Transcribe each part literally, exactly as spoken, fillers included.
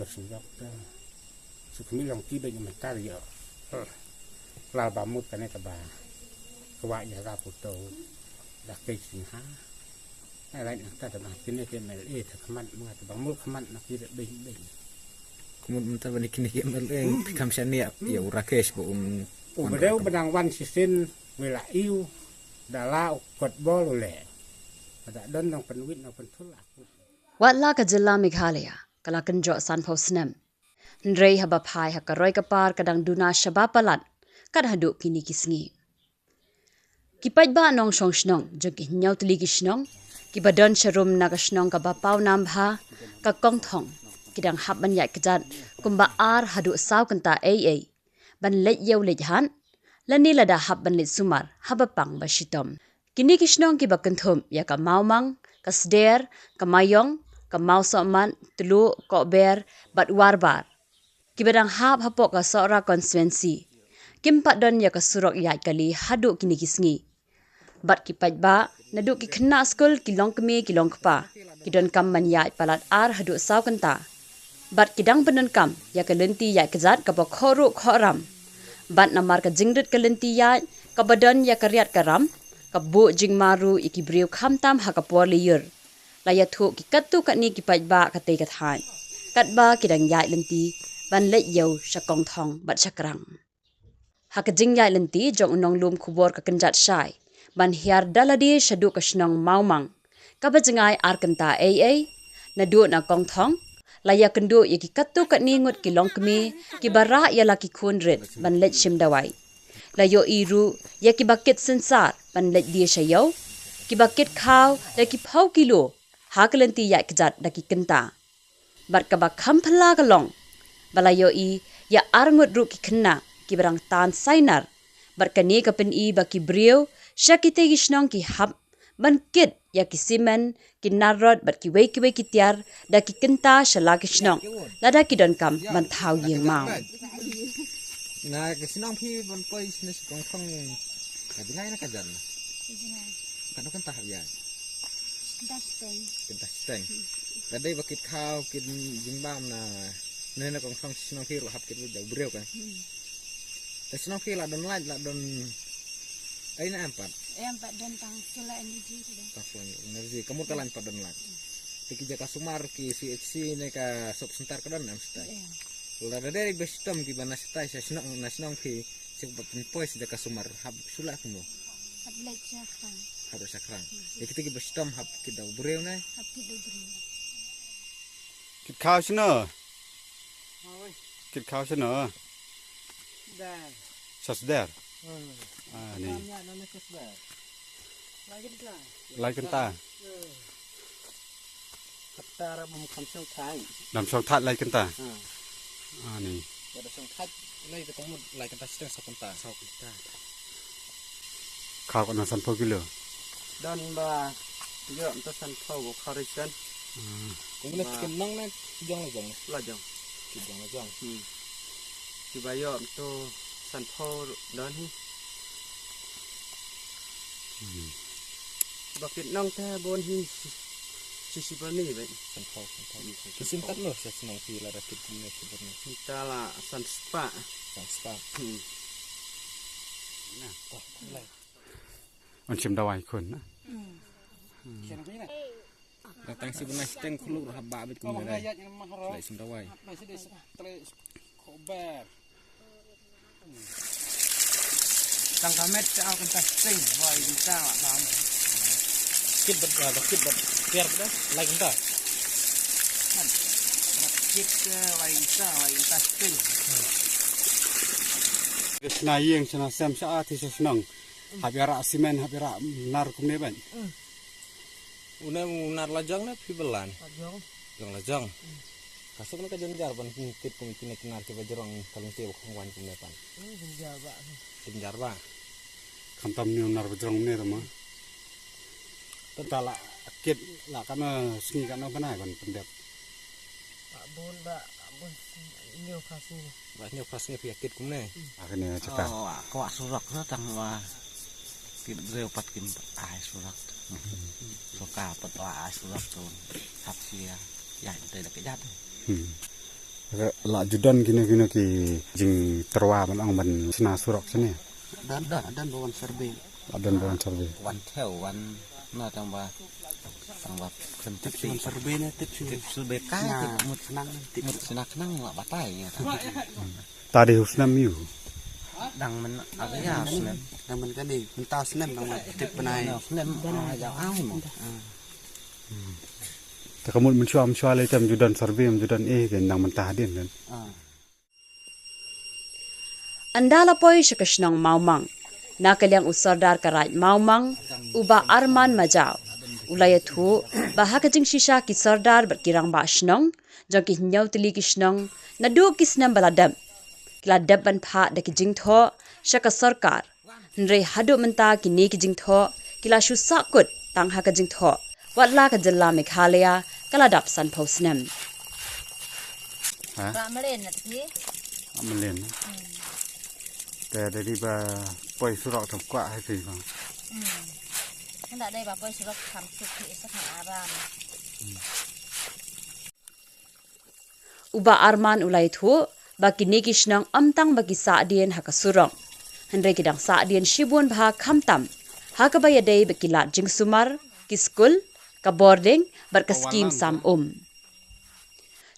Suk jok te. Suk mi long ki bek mynta ïa. Lal ba mut kane ka ba. Ka wa ïa ka puto. Da ke sing ha. Ai lai na ta ta ba kine ke M L A ta khmat ma ta ba mul khmat na ki bek bek. Kumut mynta ba ni kine ke M L A kam shane ïa u Rakesh ba un. U ba deu ba dang wan sisin wela iu. Da la u kot bol u le. Da don nang penwit nang pentul aku. Wat la ka jylla Meghalaya ka la kynjoh sanphew snem. Hynrei haba phai ha ka roi ka par ka dang duna shaba palat kat haduh kine ki sngi. Ki paidbah nongshong shnong jong ki hynñiew tylli ki shnong kiba don sharum na ka shnong kaba paw nam bha ka Kongthong ki dang hap ban ïaid kjat kumba ar haduh saw kynta ei ei ban leit ïew leit hat lane lada hap ban leit sumar haba pang ba shitom. Kine ki shnong kiba kynthup ïa ka Mawmang, ka Sder, ka Maiong, ka Mawsohmat, Tluh, Kohber bad Warbar. Kiba dang hap hapoh ka Sohra constituency. Kim pat don ïa ka surok ïaid kali haduh kine ki sngi. Bad ki paidbah naduh ki khynnah skul ki longkmie ki longkpa ki donkam ban ïaid palat ar haduh saw kynta. Bad ki dang pyndonkam ïa ka lynti ïaid kjat kaba khohruh khohram. Bad namar ka jingrit ka lynti ïaid kaba don ïa ka riat ka ram ka buh jingma ruh ïa ki briew khamtam ha ka por lyiur. La ïathuh ki katto katne ki paidbah katei ka thaiñ katba ki dang ïaid lynti ban leit ïew sha Kongthong bad sha Krang. Ha ka jingïaid lynti jong u nonglum khubor ka kynjat shai ban hiar da lade shaduh ka shnong Mawmang kaba jngai ar kynta ei ei. Naduh na Kongthong la ïakynduh ïa ki katto katne ngut ki longkmie kiba rah ïa la ki khun rit ban leit shim dawai. La ïohi ruh ïa kiba kit synsar ban leit die sha ïew, kiba kit khaw da ki phew kilo ha ka lynti ïaid kjat da ki kynta. Bad kaba kham phylla ka long ba la ïohi ïa ar ngut ruh ki khynnah kiba dang tan sainar. Bad kane ka pyni ba ki briew sha kitei ki shnong ki hap ban kit ïa ki simen, ki narrot bad kiwei kiwei ki tiar da ki kynta sha la ki shnong lada ki donkam ban thaw ïing maw. Na ka shnong phi ban poi sne sukong thong ka jngai na ka jan. Ka jngai. Ka no kynta hap ïa. Kynta shteng. Kynta shteng. Ka dei ba kit khaw kit jingbam na ne na kong thong shnong phi ruh hap kit ba jaw briew kan. Hmm. Te shnong phi la don light la don. Ai na em pat. Em pat don tang solar energy tu deh. Tang solar energy. Kamu ka lain pat don light. Te ki jaka sumar ki C H C ne ka sub center ka don em stai. Em. La da dei ba shitom ki ba na stai sha shnong na shnong phi sik ba pynpoi sha jaka sumar hap sula kuno. Hap leit sha krang. Hap leit sha krang. Ya kita ki ba shitom hap kit da u briew ne. Hap kit da u briew. Kit khaw shano. Kit khaw shano. Sha Sder. Ah, ni. Lai kynta. Kata ra bum kham shong thai. Dam shong thai lai kynta. Ah, ni. Ba da shong thai lai kynta mut lai kynta siteng saw kynta. Saw kynta. Khaw ko na sanphew kilo. Don ba ïoh nto sanphew ko khaw ri sen. Kong le kin nong na jong la jong. La jong. Ki jong la jong. Hmm. Ki ba ïoh nto sanphew don hi. Hmm. Ba kit nong te bon hi. Sisi pa ni ba. Sanphew sanphew. Ki sim tat lo sa snong ki la da kit kum ne ki bon. Kita la san spa. San spa. Hmm. Na. Oh, lai. Un shim dawai khun na. Da tang si bnai siteng khuluk ruh haba bit kum ne. Lai shim dawai. Khober. Tang ka met ka au kan ta siteng wai kan ta wa bam. Kit bat ba kit bat piar ba lai kan ta. Kit wai kan ta wai kan ta siteng. Shna ïing shna sem sha a ti sha shnong. Hap ïa rah simen, hap ïa rah nar kumne ban. Une u nar la jong ne phi belan. La jong. Jong la jong. Ka suk ne ka jynjar ban kit kum kine ki nar kiba jrong ka lynti ba khong wan kumne pan. Jynjar ba. Jynjar ba. Khamtam ni u nar ba jrong ne tama. Tata la kit la kana sngi kana bnai ban pyndep. Ba bun ba bun hynñiew phaw sngi. Ba hynñiew phaw sngi phi ïa kit kumne. A kane chata. Oh, ka wah surok sa tang wa. Kin briew pat kin ai surok. Soka pat wa ai surok tu. Hap sia. Ya, ite da kejat. Hmm. La ju don kino kino ki jingtyrwa ban ong ban shna surok shane? Don, don, don ba wan survey. La don ba wan survey. Wan thew, wan na tang ba, tang ba kren tip wan survey ne, tip survey ka, tip mut khnang, tip mut shna khnang la batai. Ta dei u snem ïa u. Dang myn ap ïa u snem. Dang myn kane, mynta u snem dang tip bnai. Snem, ah, ïa ai mo. Te ka mut mynshuwa mynshuwa lei te ym ju don survey, ym ju don eh, ka dang mynta hadien kan. Ynda la poi sha ka shnong Mawmang, na ka liang u Sordar ka Raid Mawmang, u Bah Arman Majaw, u la ïathuh ba ha ka jingshisha ki Sordar bad ki rangbah shnong jong ki hynñiew tylli ki shnong, naduh ki snem ba la dep, ki la dep ban phah da ki jingthoh sha ka sorkar. Hynrei haduh mynta kine ki jingthoh ki la shu sahkut tang ha ka jingthoh, wat la ka jylla Meghalaya ka la dap sanphew snem. Ha? Ba mlien na ti. Ba mlien. Te da dei ba poi surok tam kwah hai phi bang. Hmm. Hynda dei ba poi surok tam suk ki isak na aram. U Bah Arman u la ïathuh ba kine ki shnong ym tang ba ki sahdien ha ka surok, hynrei ki dang sahdien shibun bha khamtam ha kaba ïadei bad ki lad jingsumar, ki skul, ka bording bad ka skim sam um.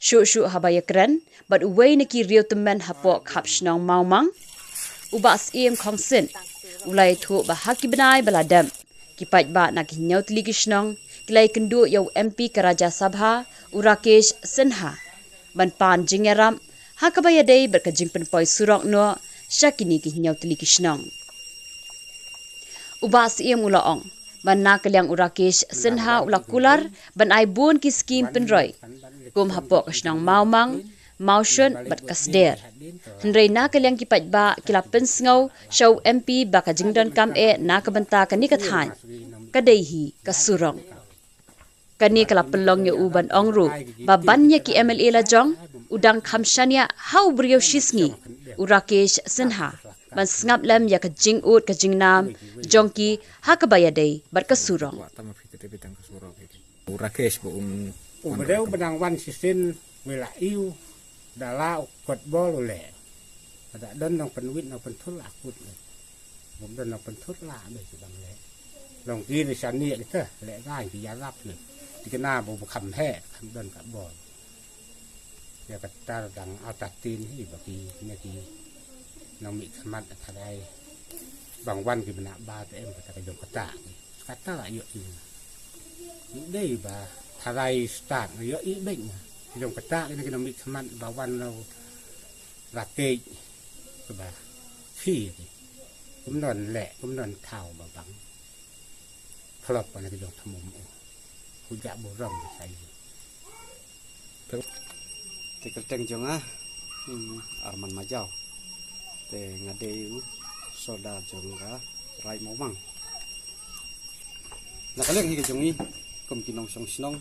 Shuh shuh haba ïakren bad uwei na ki riew tymmen hapoh khap shnong Mawmang, u Bah Syiem Khongsyn u la ïathuh ba ha ki bnai ba la dep, ki paidbah na ki hynñiew tylli ki shnong ki la ïakynduh ïa u M P ka Rajya Sabha, u Rakesh Sinha, ban pan jingïarap ha kaba ïadei bad ka jingpynpoi surok noh sha kine ki hynñiew tylli ki shnong. U Bah Syiem u la ong ba na ka liang u Rakesh Sinha u la kular ban ai bun ki skim pynroi, kum hapoh ka shnong Mawmang, Mawshut bad Kasder. Hynrei na ka liang ki paidbah ki la pynsngew sha u M P ba ka jingdonkam eh na ka bynta kane ka thaiñ ka dei hi ka surok. Kane ka la pynlong ïa u ban ong ruh ba ban ïa ki M L A la jong, u dang kham shaniah ha u briew shisngi, u Rakesh Sinha, ban sngap lem ïa ka jingud ka jingnam jong ki ha kaba ïadei bad ka surok. U Rakesh ba un, u briew ba dang wan shisien, wei la ïoh da la u kot bol u leh. Ka da don nongpynwit nongpynthut la kut leh. Bym don nongpynthut la beh ki dang leh. Long ki ne shane kita leh gai ki ïarap ne. Ti kena ba u ba kham heh kham don ka bol. Ïa kata dang artatien hi ba ki ne ki nongmihkhmat tharai. Bang wan ki bna ba te em kata ka jong kata ki. Kata la ïoh ïa. Dei ba tharai start ïoh ïa beng. Jong kata kine ki nongmihkhmat ba wan lo raket kaba phi ki. Kum don leh, kum don thaw ba bang. Phlop na ki jong thamum u. Ku ja burom ki sai. Te kyrteng jong nga, hmm, Arman Majaw. Te nga dei u Sordar jong ka Raid Mawmang. Na ka liang hi ka jong ngi kum ki nongshong shnong,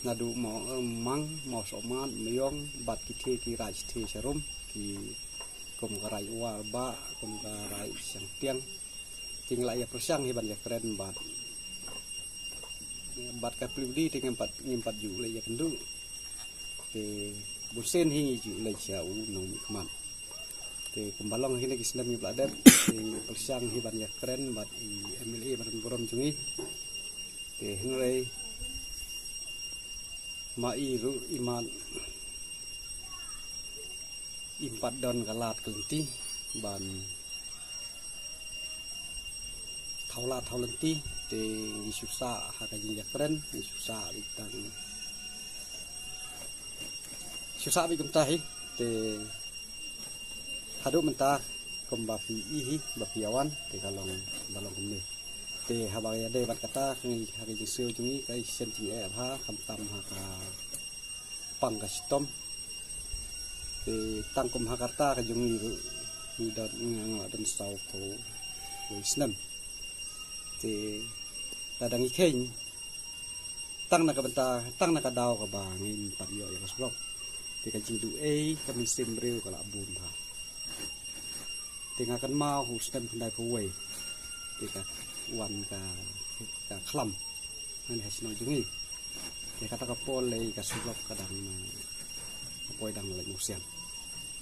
naduh Maw, eh, Mang, Mawsohmat, Myong bad ki thie ki raid thie sharum, ki kum ka Raid Warbah, kum ka Raid Shangtiang. Te ngi la ïa pyrshang hi ban ïa kren bad, bad ka P W D te ngim pat, ngim pat ju leit ïa kynduh. Te bunsien hi ngi ju leit sha u nongmihkhmat. Te kumba long hi na ki snem ngi ba la dep, te ngi pyrshang hi ban ïa kren bad i M L A ba don burom jong ngi. Te hynrei ma i ruh i mat im pat don ka lad ka lynti ban thaw lad thaw lynti, te ngi shu sah ha ka jingïakren, ngi shu sah beit tang, shu sah beit kumta hi. Te haduh mynta kumba phi i hi ba phi ïa wan te ka long ba long kumne. Te haba ïadei bad kata ka ngi ha ka jingsngew jong ngi ka shisien jingeh bha khamtam ha ka pang ka shitom. Te tang kum ha ka rta ka jong ngi ruh ngi don, nga don saw phew wei snem. Te lada ngi kheiñ tang na ka bynta, tang na ka daw kaba ngim pat ïoh ïa ka surok. Te ka jingduh ei ka mynsiem briew ka la bun bha. Te nga kynmaw u snem khyndai phew wei te ka wan ka, ka khlam hangne ha shnong jong ngi. Te kata ka por lei ka surok ka dang, ka poi dang leit mawsiang.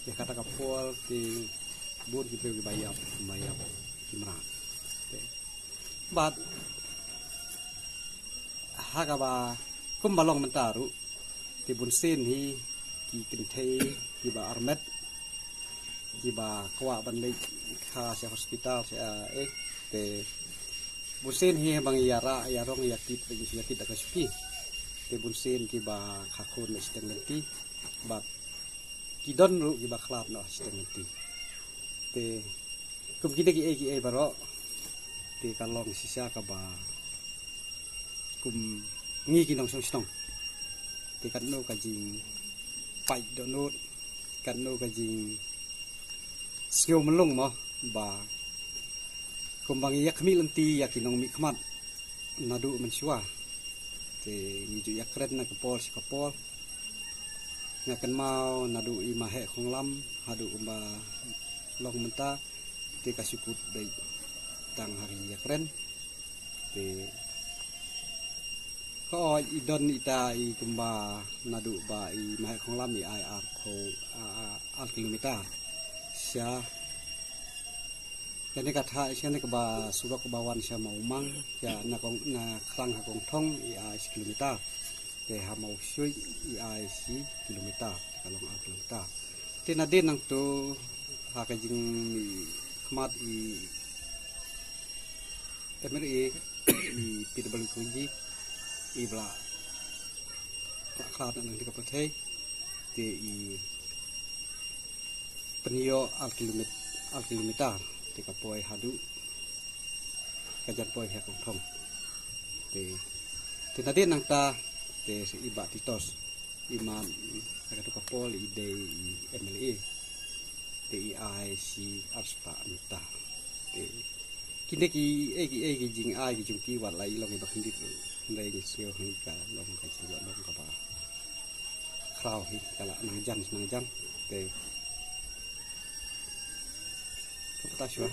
Ïa kata ka por te bun ki briew kiba ïap, kiba ïap ki mrad. Te bad ha kaba kumba long mynta ruh, te bunsien hi ki kynthei kiba armet, kiba kwah ban leit kha sha hospital sha, eh, te bunsien hi ba ngi ïarah ïarong ïakit, ba ngi ïakit da ka shuki. Te bunsien kiba kha khun leit shiteng lynti bad ki don ruh kiba khlad noh shiteng lynti. Te kum kine kiei kiei baroh te ka long shisha kaba kum ngi ki nongshong shnong. Te katno ka jingpait dohnud, katno ka jingsngew mlung mo ba kumba ngi ïakhmih lynti ïa ki nongmihkhmat naduh mynshuwa. Te ngi ju ïakren na ka por sha ka por. Nga kynmaw naduh i Maheh Khonglam haduh kumba long mynta te ka shu kut beit tang ha ki ïakren. Te ka oi i don ita i kumba naduh ba i Maheh Khonglam i ai ar kho, a, a, ar kilometer sha kane ka tha, kane kaba surok kaba wan sha Mawmang, sha na kong, na Khrang ha Kongthong i ai shi kilometer. Te ha Mawshuit i ai shi kilometer, ka long ar kilometer. Te nadien nangto ha ka jingmihkhmat i M L A, i P W Kunji, i ba la khlad na nang ka pyrthei, te i pynïoh ar kilomet-, ar kilometer, te ka poi haduh ka jan poi ha Kongthong. Te, te nadien nangta te i Bah Titos, i man ha kato ka por i dei i M L A. Te i ai shi ar spah meter. Te kine kiei kiei ki jingai ki jong ki wat la i long iba khyndiat ruh, hynrei ngi sngew hi ka long ka jingïoh long kaba khraw hi, ka la nang jan nang jan. Te ka pata shuwa.